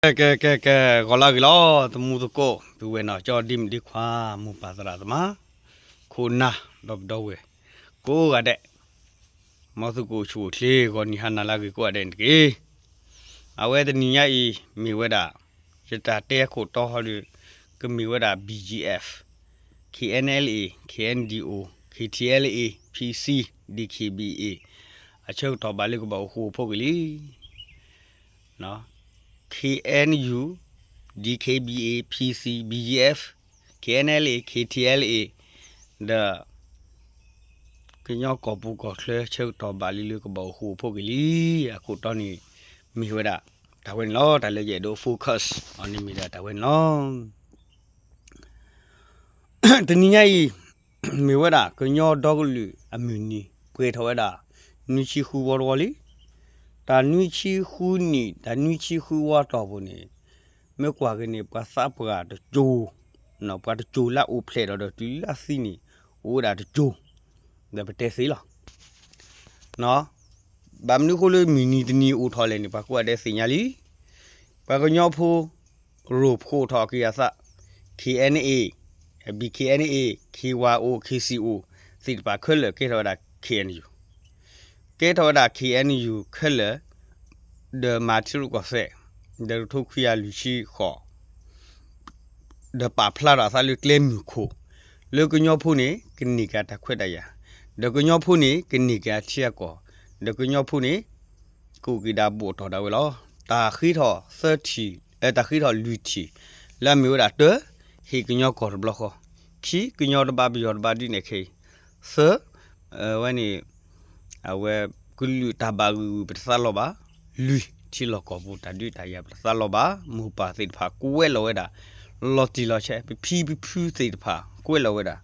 ကဲ ကဲ ကဲ ကဲ ဂီၤလၢအဂ့ၤလီၤ သမူသကိး ပုၢ်ဝဲၢ်နီၢ်ကၠီ ဒ့မုၣ်ဒ့ခွါ မိၢ်ပၢ်သရၣ်သမါ ခိၣ်နၢ် ဒီပုၢ်ဒီဝဲၢ် ကိးဂၤဒဲး မ်သုကအိၣ်ဆူၣ်အိၣ်ချ့ ဂီၤနံၤဟါနၤလၢအဂ့ၤကိးဂၤဒဲးန့ၣ်တက့ၢ်. အဝဲတနံၤညါအံၤ မ့ၢ်ဝဲဒၣ် ယတၢ်တဲခိၣ်တီဟီဒီး ကမ့ၢ်ဝဲဒၣ် B G F, K N L A, K N D O, K T L A, P C, D K B A အဆၢကတီၢ်ဘၣ်လၢကဘၣ်အိၣ်ဃူအိၣ်ဖိးက့ၤလံ K N U, D K B A, P C, B G F, K N L A, K T L A ဒီး ကညီကီၢ်ပူၤကီၢ်ချၢဆၢကတီၢ်ဘၣ်လံလၢကဘၣ်အိၣ်ဃူအိၣ်ဖိးက့ၤလံ အခိၣ်တီန့ၣ် မ့ၢ်ဝဲဒၣ် တၢ်ဝဲန့ၣ်လီၤ. တၢ်လၢယအဲၣ်ဒိး focus အီၤန့ၣ်မ့ၢ်ဒၣ်တၢ်ဝဲန့ၣ်လီၤ. တနံၤညါအံၤ မ့ၢ်ဝဲဒၣ် ကညီဒီကလုာ်အမုၢ်နံၤ ပှဲၤထီၣ်ဝဲဒၣ် နွံဆံဃုဝီတဝီလံ. တၢ်နွံဆံဃုနံၣ် တၢ်နွံဆံဃုဝီတီၢ်ပူၤန့ၣ် မ့ၢ်ကွၢ်က့ၤန့ၣ် ပှၤသးပှၢ်တစိၤ ပှၤတစိၤလၢအအိၣ်ဖျဲၣ်ထီၣ်ဒီးတုၤလၢအသံန့ၣ် အိၣ်ဝဲဒၣ်တစိၤ ဒီးပတဲသ့လီၤ. ဘၣ်မနုၤအဃိလၢမုၢ်နံၤတနံၤအိၣ်ထီၣ်လဲၣ်န့ၣ် ပှၤကိးဂၤဒဲးသ့ၣ်ညါလံ. ပှၤကညီဖိ ရိၢ်ဖှိၣ်ထီၣ်က့ၤအသး K N A, B K N A, K Y O, K C O သ့ၣ်တဖၣ်ခဲလၢာ်ကဲထီၣ်ဝဲဒၣ် K N U, ကဲထီၣ်ဝဲဒၣ် K N U ခဲလၢာ် ဒီးမၤထံရူၢ်ကီၢ်သဲး ဒီးတကထိခွံကယၤလွံၢ်ဆံဃိး ဒီးပာ်ဖျါထီၣ်အသးလၢကျဲမုၢ်ခိၣ် လၢကညီဖိန့ၣ် ကန့ၢ်က့ၤအတၢ်ခွဲးတၢ်ယာ်, ဒီးကညီဖိန့ၣ် ကန့ၢ်က့ၤအထံအကီၢ်, ဒီးကညီဖိန့ၣ် ကအိၣ်က့ၤဒၣ်ဘူးအတီၢ်ဒၣ်ဝဲလီၤ. တၢ်ဃ့ထီၣ်သၢထံၣ်, တၢ်ဃ့ထီၣ်လွံၢ်ထံၣ် လၢအမ့ၢ်ဝဲဒၣ်တၢ, ဟ့ၣ်ကညီကီၢ်တဘျီဃီ, ခံ ကညီတဘါပယီၤတဘါဒုးနဲၣ်ခဲအံၤ, သၢ ဝဲန့ၣ် အဝဲ ကလုာ်တၢ်ဘၣ်ဂုာ်ဂုာ်ပတသးလီဘၣ်, လွံၢ် ထံလီၢ်ကီၢ်ပူၤတၢ်ဒုးတၢ်ယၤပတသးလီဘၣ်, မိၢ်ပၢ်သ့ၣ်တဖၣ်ကွဲးလီၤဝဲဒၣ် လီၤတံၢ်လီၤဆဲး, ပဖံပဖုသ့ၣ်တဖၣ်ကွဲးလီၤဝဲဒၣ်,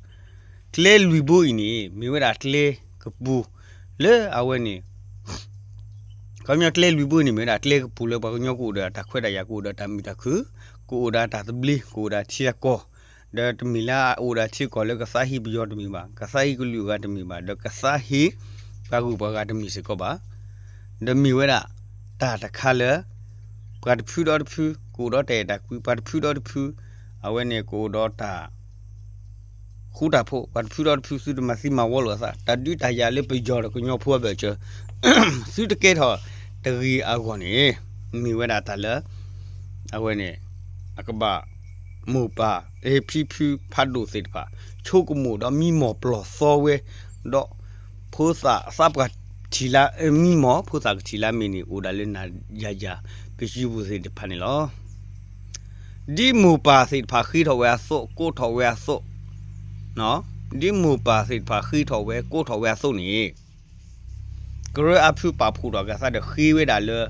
ကျဲလွံၢ်ဘိအံၤန့ၣ် မ့ၢ်ဝဲဒၣ်ကျဲကပူၤ လၢအဝဲန့ၣ် ခီပညီကျဲလွံၢ်ဘိန့ၣ် မ့ၢ်ဝဲဒၣ်ကျဲကပူၤလၢပှၤကညီကအိၣ်ဒီးတၢ်ခွဲးတၢ်ယာ်, ကအိၣ်ဒီးတၢ်မုာ်တၢ်ခုၣ်, ကအိၣ်ဒီးတၢ်သဘျ့, ကအိၣ်ဒီးထံအကီၢ်, ဒီးတမ့ၢ်လၢအအိၣ်ဒီးထံကီၢ်လၢကသးဟ့ပယီၤတမ့ၢ်ဘၣ်, ကသးဟ့ကလုာ်အဂၤတမ့ၢ်ဘၣ်, ဒီးကသးဟ့ပှၤဂုၤပှၤဂၤတမ့ၢ်စ့ၢ်ကီးဘၣ်. ဒီးမ့ၢ်ဝဲဒၣ် တၢ်တခါလၢ ပှၤတဖုဒီးတဖု ကအိၣ်ဒီးတၢ်အဲၣ်တၢ်ကွံ, ပှၤတဖုဒီးတဖု အဝဲန့ၣ်ကအိၣ်ဒီးတၢ် ဃူတၢ်ဖိး, ပှၤတဖုဒီးတဖု သုတမၤသံမၤဝီလိာ်အသး, တၢ်ဒုးတၢ်ယၤလၢပယီၤဒီးကညီဖိအဘၢၣ်စၢၤ သုတကဲထီၣ်တဂ့ၤအဂီၢ်န့ၣ် မ့ၢ်ဝဲဒၣ်တၢ်လၢ အဝဲန့ၣ် အကဘၣ် မိၢ်ပၢ် ဖံဖုဖးဒိၣ်သ့ၣ်တဖၣ် ဆိကမိၣ်ဒီးမံမီၢ်ပျီၢ်သီဝဲ, ဒီးဖိသၣ်သးပှၢ်ထံၣ်လၢ မံမီၢ် ဖိသၣ်ကထံၣ်လၢအမ့ၢ်န့ၣ် အိၣ်ဒၣ်လၢနၤယၤယၤ ပစုပူၤသ့ၣ်တဖၣ်န့ၣ်လီၤ. ဒ်မိၢ်ပၢ်သ့ၣ်တဖၣ်ဃ့ထီၣ်ဝဲအသိး ကိးထီၣ်ဝဲအသိး, ဒ်မိၢ်ပၢ်သ့ၣ်တဖၣ်ဃ့ထီၣ်ဝဲ ကိးထီၣ်ဝဲအသိးန့ၣ် ကရၢအါဖုပာ်ဖှိၣ်ထီၣ်က့ၤအသးဒီးဃ့ဝဲဒၣ်လၢ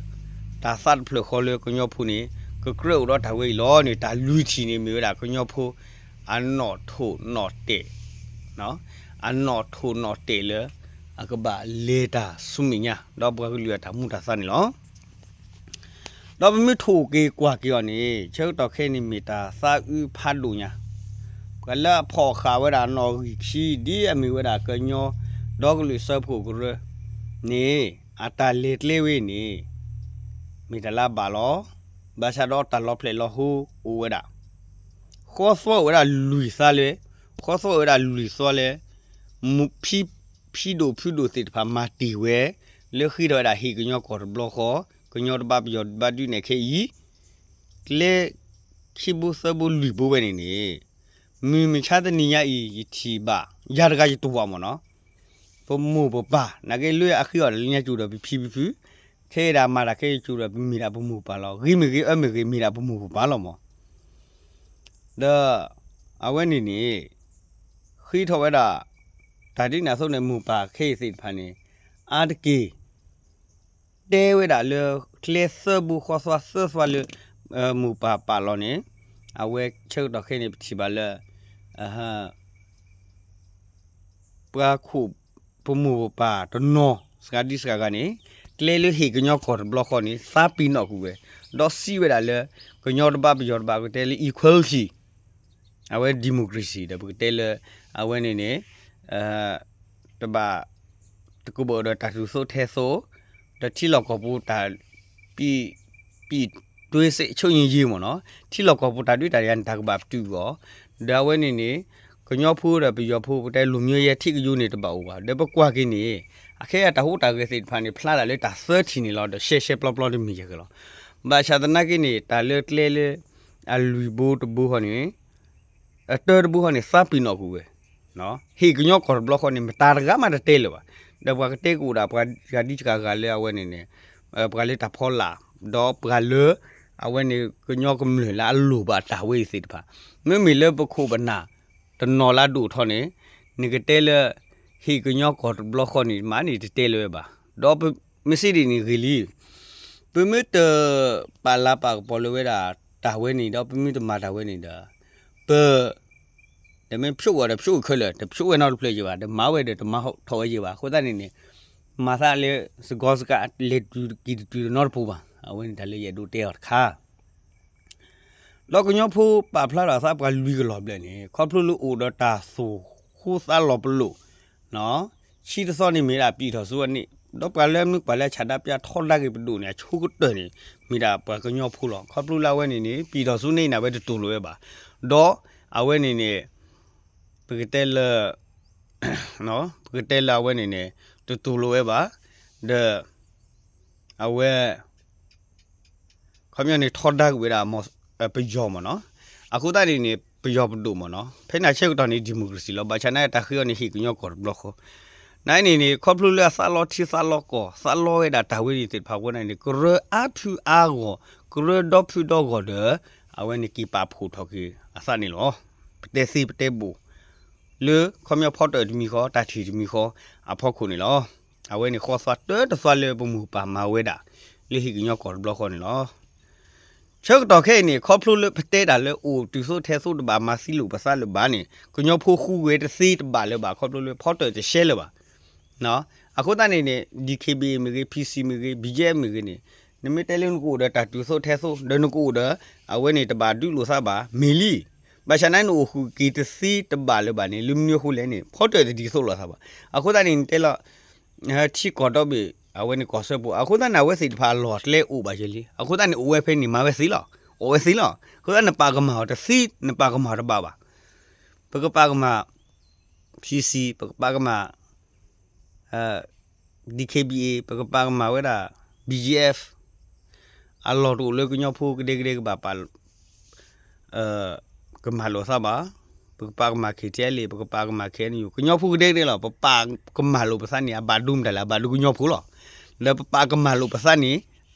တၢ်သးတဖျၢၣ်ဃီလၢကညီဖိန့ၣ် ကကြၢးအိၣ်ဒီးတၢ်ဝဲအံၤလီၤန့ၣ် တၢ်လွံၢ်ထံၣ်န့ၣ် မ့ၢ်ဝဲဒၣ်ကညီဖိ အနီၣ်ထိၣ်နီၣ်တဲာ် အနီၣ်ထိၣ်နီၣ်တဲာ်လၢ အကဘၣ်လဲၤတၢ်ဆူမဲာ်ညါ ဒီးပှၤကလုာ်အတၢ်မူတၢ်သးန့ၣ်လီၤ. ဒီးပမ့ၢ်ထိၣ်က့ၤကွၢ်က့ၤအီၤန့ၣ် ဆၢကတီၢ်ခဲအံၤန့ၣ်မ့ၢ်တၢ်သးအုးဖးဒိၣ်ညါ, ပှၤလၢအဖီၣ်ဃာ်ဝဲဒၣ်နီၣ်ဂံၢ်ခံ ဒ်အမ့ၢ်ဝဲဒၣ်ကညီဒီကလုာ်စၢဖှိၣ်ကရၢန့ၣ် အတၢ်လဲၤကျဲဝဲအံၤန့ၣ် မ့ၢ်တၢ်လၢအဘၣ်လီၤ. ဘၣ်ဆၣ်ဒီးတၢ်လီၤဖျဲၣ်လီၤဟိအိၣ်ဝဲဒၣ် ဃီသီအိၣ်ဝဲဒၣ်လွံၢ်သါလၢ ဃီသီအိၣ်ဝဲဒၣ်လွံၢ်သီလၢ ဖံ ဖံဒိၣ်ဖုဒိၣ်သ့ၣ်တဖၣ်မၤတ့ၢ်ဝဲ လၢဃ့ထီၣ်ဝဲဒၣ်ဟ့ၣ်ကညီကီၢ်တဘျီဃီ ကညီတဘါပယီၤတဘါဒုးနဲၣ်ခဲအံၤ ကျဲခံဘိသၢဘိလွံၢ်ဘိဝဲန့ၣ်န့ၣ် မုၢ်မဆါတနံၤညါအံၤ ယထံၣ်ဘၣ် ယၤတဂၤယတဝီမ့ၢ်နီၤ ပမိၢ်ပပၢ် နာ်က့လၢအဃ့အီၣ်တၢ်လၢညါကၠိဒီးပဖံပဖု ခဲအံၤဒၣ်မၤတၢ်ခဲအံၤကၠိဒီးပမ့ၢ်ဒၣ်ပမိၢ်ပပၢ်လီၤ. ဂ့ၤမ့ၢ်ဂ့ၤ အၢမ့ၢ်ဂ့ၤ မ့ၢ်ဒၣ်ပမိၢ်ပပၢ်လီၤမး. ဒီးအဝဲန့ၣ်န့ၣ် ဃ့ထီၣ်ဝဲဒၣ် တၢ်ဒ်န့ၣ်အသိးန့ၣ် မိၢ်ပၢ်ခဲအံၤသ့ၣ်တဖၣ်န့ၣ် အါတက့ၢ် တဲဝဲဒၣ်လၢ ကျဲသၢဘိဃီသွါသၢသွါလၢ မိၢ်ပၢ်ပာ်လီၤန့ၣ် အဝဲဆၢကတီၢ်ခဲအံၤန့ၣ် ပထံၣ်ဘၣ်လၢ ပှၤခိၣ် ပမိၢ်ပပၢ်တနီၤ စှၤဒ်စှၤဂၤန့ၣ် ကျဲလၢဟ့ၣ်ကညီကီၢ်တဘျီဃီန့ၣ် သးပ့ၤနီၣ်ကွံာ်ဝဲ ဒီးစံးဝဲဒၣ်လၢ ကညီတဘါပယီၤတဘါ ပကတဲလၢ equality အဝဲ democracy ဒီးပကတဲလၢ အဝဲန့ၣ်န့ၣ် တဘၣ် တကဘၣ်ဒီးတၢ်တူၢ်သိးထဲသိး ဒီးထံလီၢ်ကီၢ်ပူၤတၢ် ပံၣ် ပံၣ် တွေးစိတ်ချုပ်ငြိမ်းရေးမ့ၢ်နီၤ, ထံလီၢ်ကီၢ်ပူၤတၢ်ဒုးတၢ်ယၤန့ၣ် တၢ်ကဘၣ်ပတုာ်အီၤ, ဒီးအဝဲန့ၣ်န့ၣ် ကညီဖိဒီးပယီၤဖိ ပတဲလူမျိုးရေးထိကယိန့ၣ်တဘၣ်အိၣ်ဘၣ်, ဒီးပကွၢ်က့ၤန့ၣ် အခဲအံၤတၢ်ဟူးတၢ်ဂဲၤသ့ၣ်တဖၣ်န့ၣ် ဖျါဒၣ်လၢတၢ်သၢထံၣ်န့ၣ်လီၤ, ဒီးရှဲရှဲပျီပျီတမ့ၢ်ယဲၢ်က့ၤလီၤ. ဘၣ်ဆၣ်သနာ်က့န့ၣ် တၢ်လၢကျဲလၢ အလွံၢ်ဘိတဘိဃီန့ၣ် အတၢတဘိဃီန့ၣ် သးပ့ၤနီၣ်ကွံာ်ဝဲ, ဟ့ၣ်ကညီကီၢ်တဘျီဃီန့ၣ် မတၤတဂၤမးတတဲလၢၤဘၣ်, ဒီးပှၤကတဲကအိၣ်ဒၣ် ပှၤဂၤဒ်ကဂၤလၢအဝဲန့ၣ်န့ၣ် ပှၤလၢတၢ်ဖီလာ်, ဒီးပှၤလၢ အဝဲန့ၣ်ကညီကမျၢၢ်လၢအလိၣ်ဘၣ်တၢ်ဝဲအံၤသ့ၣ်တဖၣ်, မ့မ့ၢ်လၢပခိၣ်ပနၢ် တနီၤလၢအဒိၣ်ထီၣ်န့ၣ် နကတဲလၢ ဟ့ၣ်ကညီကီၢ်တဘျီဃီန့ၣ် မးန့ၣ်တတဲလၢၤဝဲဘၣ်, ဒီးမ့ၢ်စ့ဒ်န့ၣ်ဂ့ၤလံ ပမ့ၢ်တပာ်လၤပာ်ကပီၤလၢၤဝဲဒၣ်တၢ်ဝဲန့ၣ် ဒီးပမ့ၢ်တမၤတၢ်ဝဲန့ၣ်ဒီး ပ ဒီးမ့ၢ်ဖျိးဝဲဒီးဖျိးခဲလၢာ် တဖျိးဝဲနီတဖျၢၣ်ယဲၢ်ဘၣ်, ဒီးမၤဝဲဒီးတမၤထီၣ်ဝဲယဲၢ်ဘၣ်, အဃိသတးန့ၣ်န့ၣ် မၤသးလၢ စကီစကး လဲၤတုၤက့ၤတတုၤနီတပူၤဘၣ်, အဝဲန့ၣ်တၢ်လၢယအဲၣ်ဒိးတဲအီၤတခါ ဒီးကညီဖိပာ်ဖျါထီၣ်အသးပှၤလွံၢ်ကလီၢ်ဘျဲၣ်န့ၣ် ခီဖျိလၢအိၣ်ဒီးတၢ်သိၣ်ဃိသးလီၤပလိာ်, ဆံတသီန့ၣ်မ့ၢ်ဒၣ်ပျံၤထီၣ်ဆူအန့ၣ်, ဒီးပှၤလၢမနုၤပှၤလၢဆန္ဒပြထီဒါက့ၤပဒိၣ်န့ၣ် အဆိကတၢၢ်န့ၣ် မ့ၢ်ဒၣ်ပှၤကညီဖိလီၤ. ခီဖျိလၢအဝဲန့ၣ်န့ၣ် ပျံၤထီၣ်ဆူန့ၣ်န့ၣ် အဝဲတတူၢ်လိာ်ဝဲဘၣ်, ဒီးအဝဲန့ၣ်န့ၣ် ပကတဲလၢ ပကတဲလၢအဝဲန့ၣ်န့ၣ် တတူၢ်လိာ်ဝဲဘၣ်, ဒီး အဝဲ ခီပညီန့ၣ် ထီဒါက့ၤဝဲဒၣ် ပယီၤမ့ၢ်နီၤ, အဃိသတးန့ၣ်န့ၣ် ပယီၤပဒိၣ်မ့ၢ်နီၤ, ဖဲန့ၣ်ဆၢကတီၢ်န့ၣ် democracy လီၤ, ဘၣ်ဆၣ်နာ်က့တၢ်ဃ့အီၤန့ၣ် ဟ့ၣ်ကညီကီၢ်တဘျီဃီ, နာ်က့န့ၣ်န့ၣ် ခီဖျိလၢအသးလီထံသးလီကီၢ် သးလီဝဲဒၣ်တၢ်ဝဲန့ၣ်သ့ၣ်တဖၣ်အဃိန့ၣ် ကရၢအါဖုအါဂီၢ် ကရၢဒီဖုဒီဂီၢ်ဒီး အဝဲန့ၣ်က့ၤပာ်ဖှိၣ်ထီၣ်က့ၤအသးန့ၣ်လီၤ. ပတဲသ့ပတဲဘိၣ် လၢခီပညီဖီတၢၣ်တမံၤဃီ တၢ်ထံၣ်တမံၤဃီအဖီခိၣ်န့ၣ်လီၤ. အဝဲန့ၣ်ဃီသွါတၢတသွါလၢပမိၢ်ပၢ်မၤဝဲဒၣ် လၢဟ့ၣ်ကညီကီၢ်တဘျီဃီန့ၣ်လီၤ. ဆၢကတီၢ်ခဲအံၤန့ၣ် ခီဖျိလၢပတဲတၢ်လၢအိၣ်တုၤသိးထဲသိးတဘၣ် မၤသံလိာ်ပသးလၢၤဘၣ်န့ၣ် ကညီဖိဃူဝဲတသ့တဘၣ်လၢၤဘၣ် ခီဖျိလၢဖီတၢၣ်တရှဲလၢၤဘၣ်. အဃိသတးန့ၣ်န့ၣ် DKBA မ့ၢ်ဂ့ၤ PC မ့ၢ်ဂ့ၤ BGF မ့ၢ်ဂ့ၤန့ၣ် နမ့ၢ်တဲလၢနကအိၣ်ဒီးတၢ်တုၤသိးထဲသိး ဒီးနကအိၣ်ဒီး အဝဲန့ၣ်တဘၣ်ဒုးလိာ်သးဘၣ် မ့ၢ်လံ. ဘၣ်ဆၣ်နာ်က့ နအိၣ်ဃုာ်က့ၤတသ့တဘၣ်လၢၤဘၣ်န့ၣ် လၢမနုၤအဃိလဲၣ်န့ၣ် ဖီတၢၣ်တဒ်သိးလိာ်သးဘၣ်. အဃိသတးန့ၣ် နတဲလီၤ ထံကီၢ်ဒီဘ့ၣ် အဝဲန့ၣ်ကီၢ်စၢဖှိၣ် အဃိသတးန့ၣ် အဝဲသ့ၣ်တဖၣ်အလီၢ်အကျဲအိၣ်ဘၣ်ယဲၢ်လံ. အဃိသတးန့ၣ် အိၣ်ဝဲဖဲန့ၣ် မၤဝဲသ့လီၤ. အိၣ်ဝဲသ့လီၤ. အဃိသတး နပာ်ကမၣ်အီၤတသ့ နပာ်ကမၣ်တဘၣ်ဘၣ်. ပကပာ်ကမၣ် PC ပကပာ်ကမၣ် DKBA ပကပာ်ကမၣ်ဝဲဒၣ် BGF အလီၢ်တအိၣ်လၢကညီဖိကဒဲကဒဲကဘၣ်ပာ် ကမၣ်လိာ်သးဘၣ်. ပကပာ်ကမၣ် KTLA ပကပာ်ကမၣ် KNU ကညီဖိကဒဲကဒဲလီၤ. ပပာ်ကမၣ်လိာ်ပသးန့ၣ် အဘၣ်ဒိမတၤလဲၣ် အဘၣ်ဒိကညီဖိလီၤ. ဒီးပပာ်ကမၣ်လိာ်ပသးန့ၣ်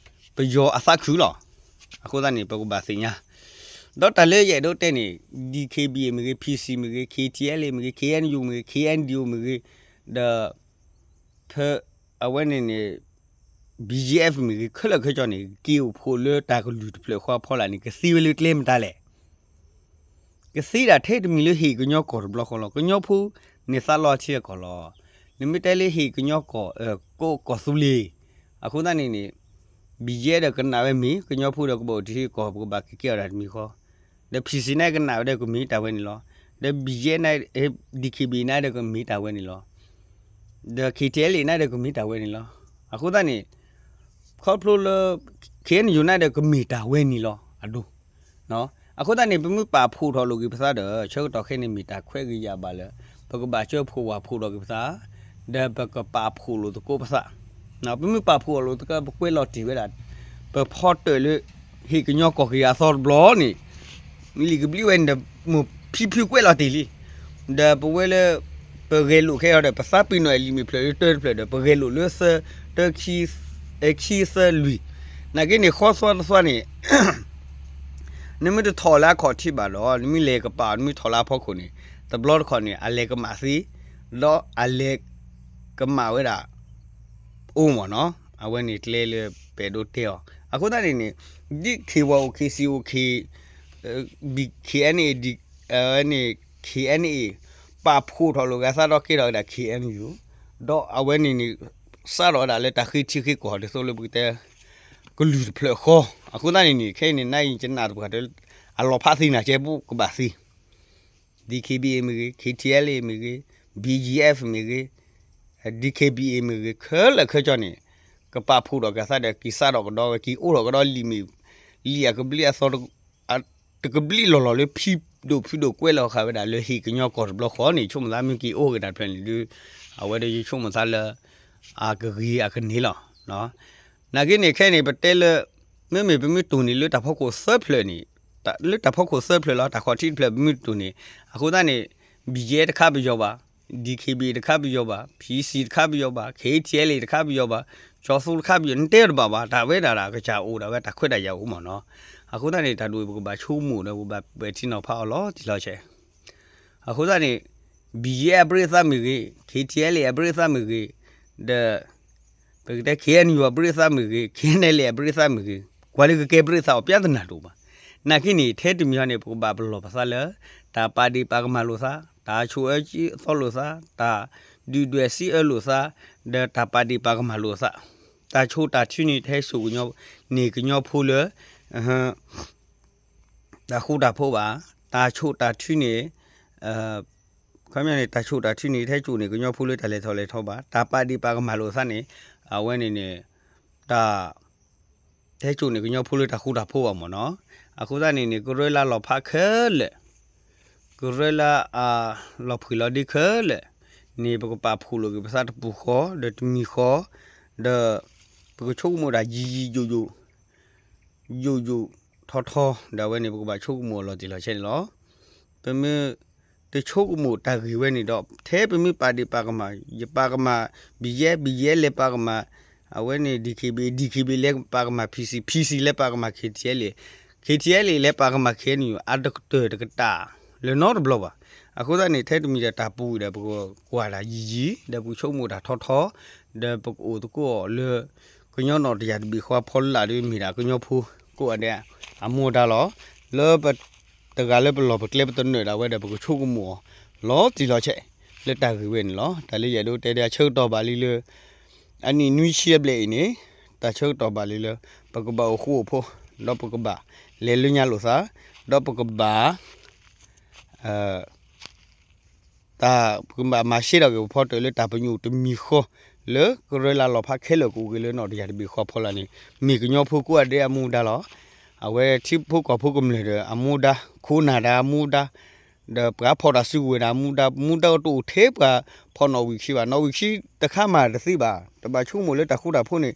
ပယီၤအသးခုလီၤ. အဃိသတးန့ၣ် ပကဘၣ်သ့ၣ်ညါ ဒီးတၢ်လၢယအဲၣ်ဒိးတဲန့ၣ် DKBA မ့ၢ်ဂ့ၤ PC မ့ၢ်ဂ့ၤ KTLA မ့ၢ်ဂ့ၤ KNU မ့ၢ်ဂ့ၤ KNDO မ့ၢ်ဂ့ၤ ဒီး ဖဲအဝဲန့ၣ်န့ၣ် BGF မ့ၢ်ဂ့ၤ ခဲလၢာ်ခဲဆ့န့ၣ် က့ၤအိၣ်ဖှိၣ်လၢတၢ်ကလုၢ်တဖျၢၣ်ဃီအဖီလာ်န့ၣ် ကသ့ဝဲလၢကျဲမတၤလဲၣ်. ကသ့ဒၣ်ထဲတမံၤလၢဟ့ၣ်ကညီကီၢ်တဘျီဃီလီၤ. ကညီဖိန့ၣ်သးလီထံအကီၢ်လီၤ. နမ့ၢ်တဲလၢဟ့ၣ်ကညီကီၢ် ကီၢ်သူလ့ၤ အဃိသတးန့ၣ်န့ၣ် BGF ဒီးကနၣ်ဝဲမ့ၢ် ကညီဖိဒီးကဘၣ်အိၣ်တ့ၢ်ကီၢ် ပကဘၣ်က့ၤကဲအီၤဒၣ်တမံၤဃီ ဒီး PC န့ၣ်ကနၣ်ဝဲဒီးကမ့ၢ်တၢ်ဝဲန့ၣ်လီၤ. ဒီး BGF န့ၣ် DKBA န့ၣ်ဒီးကမ့ၢ်တၢ်ဝဲန့ၣ်လီၤ. ဒီး KTLA န့ၣ်ဒီးကမ့ၢ်တၢ်ဝဲန့ၣ်လီၤ. အဃိသတးန့ၣ် ခီဖျိလၢ KNU န့ၣ်ဒီးကမ့ၢ်တၢ်ဝဲန့ၣ်လီၤ အဒိ အဃိသတးန့ၣ် ပမ့ၢ်ပာ်ဖှိၣ်ထီၣ်လိာ်က့ၤပသးဒီး ဆၢကတီၢ်ခဲအံၤန့ၣ်မ့ၢ်တၢ်ခွဲးဂ့ၤယာ်ဘၣ်လၢ ပကဘၣ်စၢဖှိၣ်ဝၣ်ဖှိၣ်ထီၣ်က့ၤပသး ဒီးပကပာ်ဖှိၣ်လိာ်သကိးပသး ပမ့ၢ်ပာ်ဖှိၣ်အီၤလိာ်သကိး ပကွဲးလီၤတ့ၢ်ဝဲဒၣ် ပဖီတၢၣ်လၢ ဟ့ၣ်ကညီကီၢ်က့ၤအသီတဘျီန့ၣ် လံာ်ကဘျံးဝဲန့ၣ်ဒီး မိၢ်ဖံဖုကွဲးလီၤတ့ၢ်လံ. ဒီးပဝဲလၢ ပဂဲၤလိာ်ခဲအံၤဒီး ပသးပ့ၤနီၣ်အလံာ်မ့ၢ်ဖျၢၣ်လၢတၢတဖျၢၣ်ဒီး ပဂဲၤလိာ်လၢသၢ တၢ ခံ သၢလွံၢ် နာ်က့န့ၣ် ဃီသွါတသွါန့ၣ် နမ့ၢ်တထီၣ်လၢအခီၣ်ထံးဘၣ်ဒီး နမ့ၢ်လဲၤကပာ်အီၤ နမ့ၢ်ထီၣ်လၢအဖီခိၣ်န့ၣ် တဘျီတခီၣ်န့ၣ် အလဲၤကမၣ်သ့ ဒီးအလဲၤကမၣ်ဝဲဒၣ် အိၣ်မ့ၢ်နီၤ အဝဲန့ၣ်ကျဲလၢပအဲၣ်ဒိးတဲအီၤ အဃိသတးန့ၣ်န့ၣ် ဒ် K Y O K C O K B K N A ဒ် အဝဲန့ၣ် K N A ပာ်ဖှိၣ်ထီၣ်လိာ်က့ၤအသးဒီးကဲထီၣ်ဝဲဒၣ် K N U ဒီးအဝဲန့ၣ်န့ၣ် စးထီၣ်ဝဲဒၣ်လၢတၢ်ဃ့ထံဃ့ကီၢ်ဒ်သိးလၢပကတဲ ကလုာ်တဖျၢၣ်ဃီ အဃိသတးန့ၣ်န့ၣ် ခဲအံၤန့ၣ် နအံၤယနာ်သပှၢ်တၢၢ် အလီၤဖးသ့ၣ်နၤကဲပူၤကဘၣ်သ့ D K B A မ့ၢ်ဂ့ၤ K T L A မ့ၢ်ဂ့ၤ B G F မ့ၢ်ဂ့ၤ D K B A မ့ၢ်ဂ့ၤ ခဲလၢာ်ခဲဆ့န့ၣ် ကပာ်ဖှိၣ်ထီၣ်က့ၤအသးဒီး က့ၤစးထီၣ်ကဒီးဝဲ က့ၤအိးထီၣ်ကဒီးလံာ်မ့ၢ် လံာ်အကဘျံးအသီ တကဘျံးလီၤလီၤလၢဖံးဒိၣ်ဖုးဒိၣ်ကွဲးလီၤဃာ်ဝဲဒၣ်လၢဟ့ၣ်ကညီကီၢ်တဘျီဃီန့ၣ် ယဆိကမိၣ်သးမ့ၢ်က့ၤအိၣ်က့ၤတၢ်တဖျၢၣ်န့ၣ်ဒုး အဝဲဒီးယဆိကမိၣ်သးလၢ အကဂ့ၤအကန့ၢ်လီၤ. နာ်က့န့ၣ်ခဲအံၤန့ၣ် ပတဲလၢ မ့မ့ၢ်ပမ့ၢ်တိၢ်န့ၣ်လၢတၢ်ဖီခိၣ်သၢဖျၢၣ်န့ၣ် လၢတၢ်ဖီခိၣ်သၢဖျၢၣ်လီၤ တၢ်ခီၣ်ထံးတဖျၢၣ်ပမ့ၢ်တိၢ်န့ၣ် အဃိသတးန့ၣ် ဘံယဲတခါပယီၤဘၣ်, ဒံၣ်ခ့ဘ့ၣ်တခါပယီၤဘၣ်, ဖံစံၣ်တခါပယီၤဘၣ်, ခ့ထံအဲလ့ၣ်တခါပယီၤဘၣ်, ကၠီၤသူတခါပယီၤ နတဲတဘၣ်ဘၣ် တၢ်ဝဲဒၣ်ဒၣ်ကစၢ်အိၣ်ဒၣ်ဝဲ တၢ်ခွဲးတၢ်ယာ်အိၣ်မ့ၢ်နီၤ. အဃိသတးန့ၣ် တၢ်ဒ်အံၤ ပကဘၣ်ဆိကမိၣ်ဒီး ပကဘၣ်ပဲာ်ထံနီၤဖးအီၤလီၤတံၢ်လီၤဆဲး အဃိသတးန့ၣ် ဘံယဲအဘြ့းအသးမ့ၢ်ဂ့ၤ, ခ့ထံအဲလ့ၣ်အဘြ့းအသးမ့ၢ်ဂ့ၤ, ဒီး ပကတဲ ခ့အဲၣ်ယူၣ် အဘြ့းအသးမ့ၢ်ဂ့ၤ, ခ့အဲၣ်အဲလ့ၣ်အဘြ့းအသးမ့ၢ်ဂ့ၤ, ကွၢ်လၢကကဲဘြ့းအသးအီၤ ပျၢ်သနၢ်တအိၣ်ဘၣ်. နာ်က့န့ၣ် ထဲတမံၤဟီန့ၣ် ပကဘၣ်ပလီၢ်ပသးလၢ တၢ်ပာ်ဒ့ၣ်ပာ်ကမၣ်လိာ်သး, တၢ်ဆိၣ်အၢသီလိာ်သး, တၢ်ဒုၣ်ဒွဲၣ်စံးအၢလိာ်သး, ဒီးတၢ်ပာ်ဒ့ၣ်ပာ်ကမၣ်လိာ်သး, တၢ်ဆိၣ်တၢ်ထုန့ၣ် တဟဲစိာ်ကညီ န့ၢ်ကညီဖိလၢ တၢ်ဃူတၢ်ဖိးဘၣ်, တၢ်ဆိၣ်တၢ်ထုန့ၣ် ခီပညီန့ၣ် တၢ်ဆိၣ်တၢ်ထုန့ၣ် တဟဲစိာ်န့ၢ်ကညီဖိလၢတၢ်လဲၤထီၣ်လဲၤထီဘၣ်, တၢ်ပာ်ဒ့ၣ်ပာ်ကမၣ်လိာ်သးန့ၣ် အဝဲန့ၣ်န့ၣ် တၢ် တဟဲစိာ်န့ၢ်ကညီဖိလၢတၢ်ဃူတၢ်ဖိးဘၣ်မ့ၢ်နီၤ. အဃိသတးန့ၣ်န့ၣ် ကရၢလၢလီၤဖးခဲလၢာ် ကရၢလၢအလီၤဖှံးလီၤဒ့ခဲလၢာ်န့ၣ် ပကပာ်ဖှိၣ်လိာ်က့ၤပသးတပူၤဃီ ဒီးတမံၤဃီ ဒီး ပကဆိကမိၣ်တၢ်ယံာ်ယံာ်ယိာ်ယိာ် ယိာ်ယိာ်ထီထီ ဒီးအဝဲန့ၣ် ပကဘၣ်ဆိကမိၣ်အီၤလီၤတံၢ်လီၤဆဲးန့ၣ်လီၤ. ပမ့ၢ်တဆိကမိၣ်တၢ်ဂ့ၢ်ဝဲန့ၣ်ဒီး ထဲပမ့ၢ်ပာ်ဒ့ၣ်ပာ်ကမၣ် ယပာ်ကမၣ် ဘံယဲ ဘံယဲလဲၤပာ်ကမၣ် အဝဲန့ၣ် ဒံၣ်ခ့ဘ့ၣ် ဒံၣ်ခ့ဘ့ၣ်လဲၤပာ်ကမၣ် ဖံစံၣ် ဖံစံၣ်လဲၤပာ်ကမၣ် ခ့ထံအဲလ့ၣ် ခ့ထံအဲလ့ၣ်လဲၤပာ်ကမၣ် ခ့အဲၣ်ယူၣ် အတကတၢၢ်တကတၢၢ်လၢၤနီတဘျီဘၣ်. အဃိသတးန့ၣ် ထဲတမံၤဒီးတၢ်ပူၤဒီး ပကကွၢ်တၢ်ယံာ်ယံာ် ဒီးပကဆိကမိၣ်တၢ်ထီထီ ဒီးပကအိၣ်သကိးအီၤလၢ ကညီနီၣ်တယၢ်တဘ့ၣ်ဃီအဖီလာ်ဒီး မ့ၢ်ဒၣ်ကညီဖိကိးဂၤဒဲးအမူအဒါလီၤ. လၢပ တဂၤလၢပလီၢ်ပကျဲပသနၢၣ်ဒၣ်ဝဲဒီး ပကဆိကမိၣ်အီၤ လီၤတံၢ်လီၤဆဲး လၢတၢ်ဂ့ၢ်ဝဲန့ၣ်လီၤ. တၢ်လၢယအဲၣ်ဒိးတဲဒၣ်အဆၢကတီၢ်ဘၣ်လံလၢ အနံၣ်နွံဆံအဘျဲၣ်အံၤန့ၣ် တၢ်ဆၢကတီၢ်ဘၣ်လံလၢ ပကဘၣ်အိၣ်ဃူအိၣ်ဖိး ဒီးပကဘၣ်လဲၤလၢညါလိာ်သး ဒီးပကဘၣ် တၢ်ပကဘၣ်မၤရှဲထီၣ်က့ၤပဖီတၢၣ်လၢတၢ်ပညိၣ်တမံၤဃီ လၢကရၢလၢလီၤဖးခဲလၢာ်ကအိၣ်က့ၤလၢနီၣ်တယၢ်တဘ့ၣ်ဃီအဖီလာ်န့ၣ် မ့ၢ်ကညီဖိကိးဂၤဒဲးအမူအဒါလီၤ. အဝဲထံဖိကီၢ်ဖိကမျၢၢ်ဒီးအမူအဒါ ခိၣ်နၢ်ဒီးအမူအဒါ ဒီးပှၤဖီၣ်တၢ်စုကဝဲၤဒီးအမူအဒါ မူဒါကတအိၣ်ထဲပှၤဖီၣ်နီၣ်ဝံာ်ခံဘၣ် နီၣ်ဝံာ်ခံတခါမးတသ့ဘၣ် တဘၣ်ဆိကမိၣ်လၢတၢ်ဃူတၢ်ဖိးန့ၣ်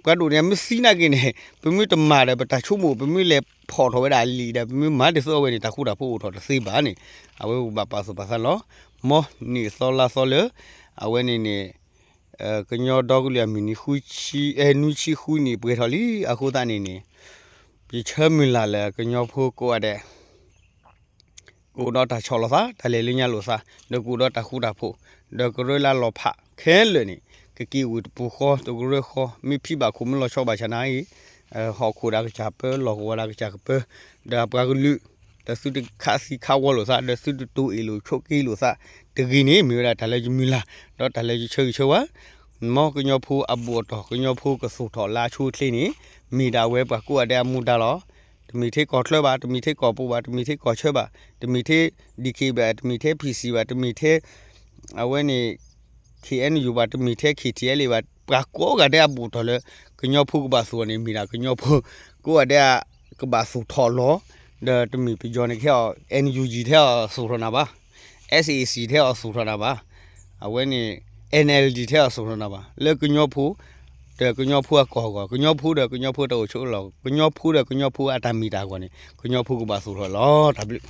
ပှၤဒိၣ်န့ၣ် မ့ၢ်သံနာ်က့န့ၣ် ပမ့ၢ်တမၤဒီး ပတၢ်ဆိကမိၣ် ပမ့ၢ်လဲၤဖီၣ်ထီၣ်ဝဲဒၣ်အလံာ်ဒီး ပမ့ၢ်မၤတသ့အီၤဝဲန့ၣ် တၢ်ဃူတၢ်ဖိးအိၣ်ထီၣ်တသ့ဘၣ်န့ၣ် အဝဲပကဘၣ်ပာ်သူၣ်ပာ်သးလီၤ. မ်နံၣ်သီလါသီလၢ အဝဲန့ၣ်န့ၣ် ကညီဒီကလုာ်အမုၢ်နံၤ နွံဆံဃုနံၣ်ပှဲၤထီၣ်လံ အဃိသတးန့ၣ်န့ၣ် ယဆၢမုၢ်လၢ်လၢကညီဖိကိးဂၤဒဲး ကအိၣ်ဒီးတၢ်ဆီၣ်လီၤသး တၢ်လဲၤလၢညါလိာ်သး ဒီးကအိၣ်ဒီးတၢ်ဃူတၢ်ဖိး ဒီးကရၢလၢလီၤဖးခဲလၢာ်န့ၣ် ကက့ၤအိၣ်တပူၤဃီ တကရၢဃီ မ့ၢ်ဖံးဘၣ်ခိၣ်မ့ၢ်လီၤဆီဘၣ်ဆၣ်နၤအံၤ ဟီၣ်ခိၣ်ဒီးကစၢ်ပၢ လီၢ်ကဝီၤဒီးကစၢ်ကပၢ ဒီးအပှၤကလုာ် ဒီးသုတခးသံခးဝီလိာ်သး ဒီးသုတတိၤအ့ၣ်လိာ်ဆိးက့လိာ်သး တဂ့ၤန့ၣ် မ့ၢ်ဝဲဒၣ်တၢ်လၢယမုၢ်လၢ် ဒီးတၢ်လၢယဆၢဂ့ၤဆၢဝါ မ်ကညီဖိအဘူးအတီၢ် ကညီဖိကသိၣ်ထီၣ်လၢအဆိအချ့န့ၣ် မ့ၢ်ဒၣ်ဝဲပှၤကိးဂၤဒဲးအမူဒါလီၤ. တမ့ၢ်ထဲကီၢ်ချၢဘၣ် တမ့ၢ်ထဲကီၢ်ပူၤဘၣ် တမ့ၢ်ထဲကီၢ်ဆၢဘၣ် တမ့ၢ်ထဲ ဒံၣ်ခ့ဘ့ၣ် တမ့ၢ်ထဲ ဖံစံၣ်ဘၣ် တမ့ၢ်ထဲ အဝဲန့ၣ် ခ့အဲၣ်ယူၣ်ဘၣ် တမ့ၢ်ထဲ ခ့ထံအဲလ့ၣ်ဘၣ် ပှၤကိးဂၤဒဲးအဘူးအတီၢ်လၢ ကညီဖိကဘၣ်သူၣ်ထီၣ်န့ၣ် မ့ၢ်ဒၣ်ကညီဖိ ကိးဂၤဒဲး ကဘၣ်သူၣ်ထီၣ်လီၤ. ဒီးတမ့ၢ်ပယီၤန့ၣ်ကဟဲအီၤ NUG ထဲအီၤသူၣ်ထီၣ်နၤဘၣ် SAC ထဲအီၤသူၣ်ထီၣ်နၤဘၣ် အဝဲန့ၣ် NLD ထဲအီၤသူၣ်ထီၣ်နၤဘၣ် လၢကညီဖိ ဒီးကညီဖိအကီၢ်အဂီၢ် ကညီဖိဒီးကညီဖိတၢ်အိၣ်ဆိးလီၢ် ကညီဖိဒီးကညီဖိအတၢ်မ့ၢ်တၢ်ဂီၢ်န့ၣ် ကညီဖိကဘၣ်သူၣ်ထီၣ်လီၤ. တၢ်ဘျုး